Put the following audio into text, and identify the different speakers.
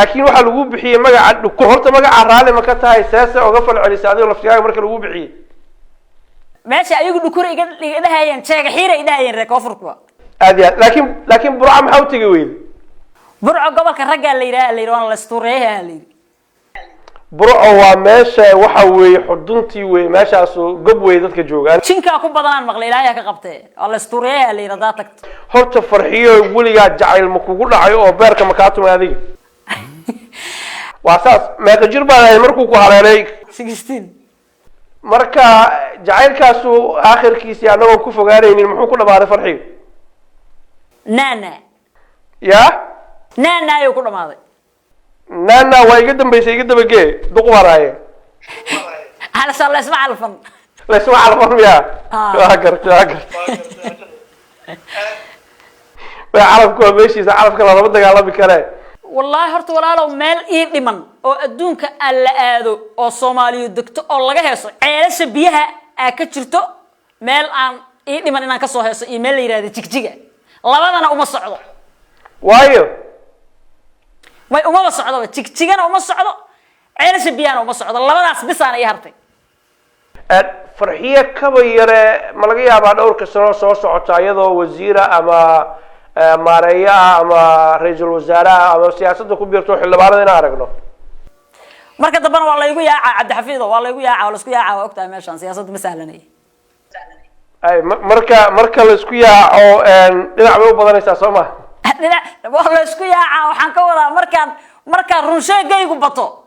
Speaker 1: Laakiin waxaa lagu bixiyey magaca Dhukur. Horta magaca raalli ma ka tahay? Seese oga falcelisa adigoo laftigaaga marka lagu bixiyey?
Speaker 2: Meesha ayagu Dhukur iga dhahayeen, Jeega Xiira i dhahayeen reer koonfurkuba.
Speaker 1: Aad iyo aad. Laakiin Burca maxaa u tegi weyday?
Speaker 2: Burco gobolka raggaa la yidhaha, la yidhi, waana la istuureeyaha, la yidhi.
Speaker 1: Burco waa meesha, waxa weeye xuduntii wey meeshaasu, gob wey dadka joogaan.
Speaker 2: Jinkaa ku badanaan maqlay, Ilaahay ka qabtee, waa la istuureeyaha, la yidhi, haddaa tagto.
Speaker 1: Horta Farxiyo, weligaa jacayl ma kugu dhacay oo beerka ma kaa tumay adiga? Waa saas. Meeqa jir baad ahayd markuu ku haleelay?
Speaker 2: 16.
Speaker 1: Marka jacaylkaasu aakhirkiisii, annagoon ku fogaanaynin, muxuu ku dhamaaday, Farxiyo?
Speaker 2: Nana.
Speaker 1: Ya?
Speaker 2: Nana ayuu ku dhamaaday.
Speaker 1: Nana waa iga dambaysay, iga dabagee, duq baraaye.
Speaker 2: Halashaan laysma calfan.
Speaker 1: Laysma calfan miya?
Speaker 2: Ah.
Speaker 1: Waa garta, waa garta. Waa calafku, waa meeshiisa, calafka lalama dagaalami karee.
Speaker 2: Wallaahi horta walaalow, meel ii dhiman oo adduunka aan la aado oo Soomaaliyu degto oo laga heeso, Ceelasha Biyaha aa ka jirto, meel aan ii dhiman inaan kasoo heeso iyo meel la yidhahdo Jigjiga, labadana uma socdo.
Speaker 1: Waayo?
Speaker 2: May, umaba socdoba. Jigjigana uma socdo, Ceelasha Biyahana uma socdo. Labadaas bisaana ii hartay.
Speaker 1: Farxiye Kaba Yare, ma laga yaabaa dhowrka sano soo socota iyadoo wasiira ama maareeye ah ama ra-iisul wasaare ah ama siyaasadda ku biirto, xildhibaanada inaan aragno?
Speaker 2: Marka dambena waa laygu yaaca, Cabdixafiido, waa laygu yaaca, waa laisku yaaca. Waa ogtahay meeshaan siyaasaddu ma sahlanay.
Speaker 1: Ay, marka la isku yaaco, dhinac bay u badanaysaa, soo ma?
Speaker 2: Dhinac waa laysku yaaca. Waxaan ka wadaa markaan runsheegaygu bato.